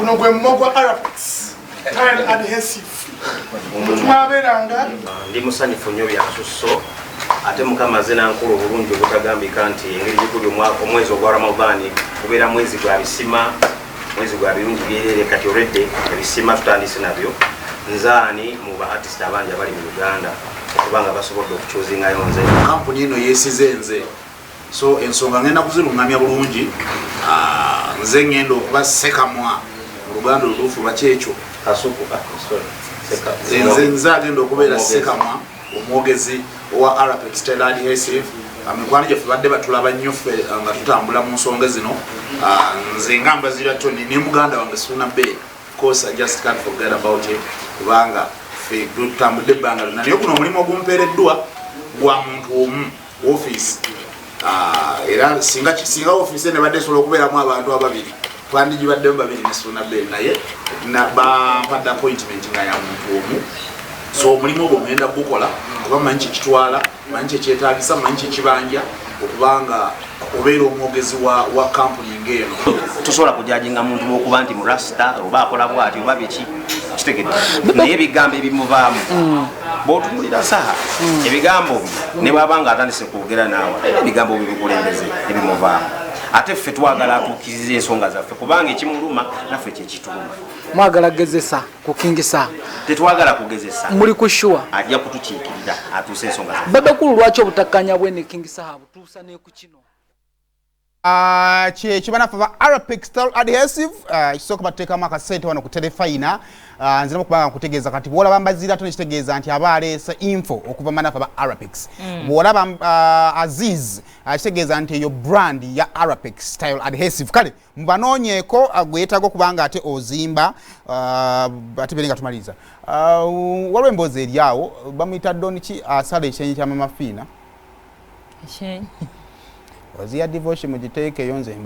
Guno gwe mumwa gwa Arapex Tile Adhesive bwe tunabeeranga. Ndi musanyufu nnyo byansusso, ate Mukama aze nankula obulungi obutagambika nti engeri giguli omwezi ogwa Ramadhaani gubeera mwezi gwa bisima, mwezi gwa birungi byerere. Kati olwedde ebisima tutandise nabyo. Nzaani mu ba artist abangi abali mu Uganda okubanga basobodde okukyuzingayo nze? Kampuni eno yeesize nze, so ensonga ngenda kuziruŋŋamya bulungi. Nze ngenda okuba sekamwa mu Luganda olutuufu lwakyekyo. Kasuku, ah, sorry. Nze agenda okubeera sekamwa, omwogezi owa Arapex Tile Adhesive. Mikwano gyaffe badde batulaba nnyo ffe nga tutambula mu nsonga zino. Nze nga Mbazira Tony ne muganda wange Suna Bay. Of course I just can't forget about him, kubanga ffe tutambudde ebbanga lyonna, naye guno omulimu ogumpeereddwa gwa muntu omu, office. Era singa office eno ebadde esobola okubeeramu abantu ababiri, twandigibaddemu babiri ne Suna Bay, naye bampadde appointment nga ya muntu omu. So omulimu ogwo ngenda gukola kuba manyi kyekitwala, manyi kyekyetagisa, manyi kyekibanja okubanga obeera omwogezi wa kampuni ng'eno. Tosobola kujajinga muntu lwokuba nti murasta oba akola bwati oba biki, kitegedde? Naye ebigambo ebimuvaamu, bw'otunulira Saha, ebigambo bye ne bwaba nga atandise kwogera naawe, era ebigambo bye bikulembeze ebimuvaamu. Ate ffe twagala atuukiriza ensonga zaffe, kubanga ekimuluma naffe kyekituluma. Mwagala gezesa ku King Saha? Tetwagala kugezesa. Muli ku sure? Ajja kutukiikirira atuuse ensonga zaffe. Bebe Cool, lwaki obutakkanya bwe ne King Saha butuusa ne ku kino? Kyekyo banaffe ba Arapex Tile Adhesive. Kisooka batuteekamu akasente wano ku Terefayina. Nziramu okubanga nkutegeeza kati bwolaba Mbazira tone, kitegeeza nti aba aleese info okuva manaffe ba Arapex. Bwolaba Aziz, kitegeeza nti eyo brand ya Arapex Tile Adhesive. Kale mubanoonyeeko, gwe yeetaaga okuba nga ate ozimba. Ate bere nga tumaliriza, waliwo emboozi eri awo, bamuyita Don ki, asala ekyenyi kya Mama Fiina. Ekyenyi? Ozi ya divorce mugiteekeyo nze.